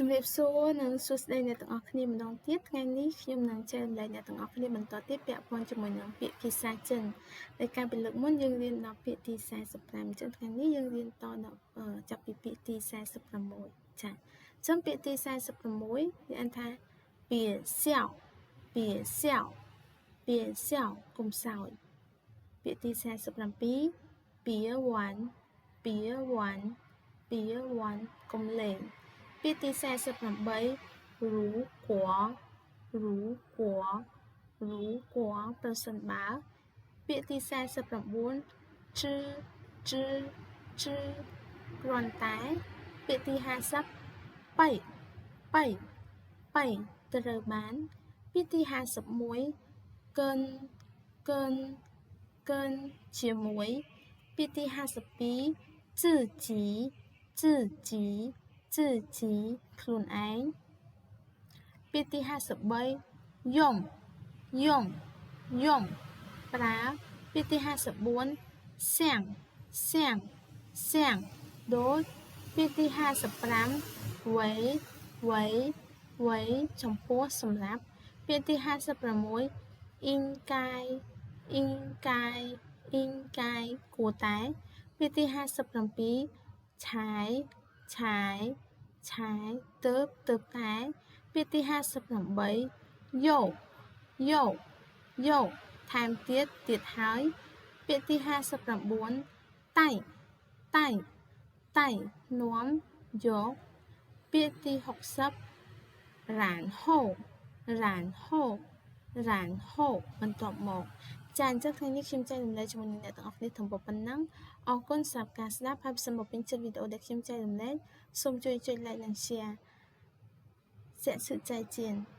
ជំរាបសួរនិងសួស្តីអ្នកទាំងអស់គ្នាម្ដងទៀតថ្ងៃនេះខ្ញុំនឹងចែករំលែកអ្នកទាំងអស់គ្នាបន្តទៀតពាក់ព័ន្ធជាមួយនឹងពាក្យភាសាចិនដែលកាលពីលើកមុនយើងរៀនដល់ពាក្យទី45អញ្ចឹងថ្ងៃនេះយើងរៀនតដល់ចាប់ពីពាក្យទី46ចា៎អញ្ចឹងពាក្យទី46វាអានថា别笑别笑别笑កុំសើចពាក្យទី47别玩别玩别玩កុំលេងពាក្យទី48如果如果如果ប្រសិនបើពាក្យទី49只只只គ្រាន់តែពាក្យទី50被被被ត្រូវបានពាក្យទី51跟跟跟ជាមួយពាក្យទី52自己自己自己ខ្លួនឯងពាក្យទី53用用用ប្រើពាក្យទី54像像像ដូចពាក្យទី55为为为ចំពោះសម្រាប់ពាក្យទី56应该应该应该គួរតែពាក្យទី57才才才ទើបទើបតែពាក្យទី58又又又ថែមទៀតទៀតហើយពាក្យទី59带带带នាំយកពាក្យទី60然后然后然后បន្ទាប់មកចាអញ្ចឹងថ្ងៃនេះខ្ញុំចែករំលែកជាមួយនឹងអ្នកទាំងអស់គ្នាត្រឹមប៉ុណ្ណឹងអរគុណសម្រាប់ការស្ដាប់ហើយបើសិនមកពេញចិត្តវីដេអូដែលខ្ញុំចែករំលែកសូមជួយចុច like និង share 下次再见。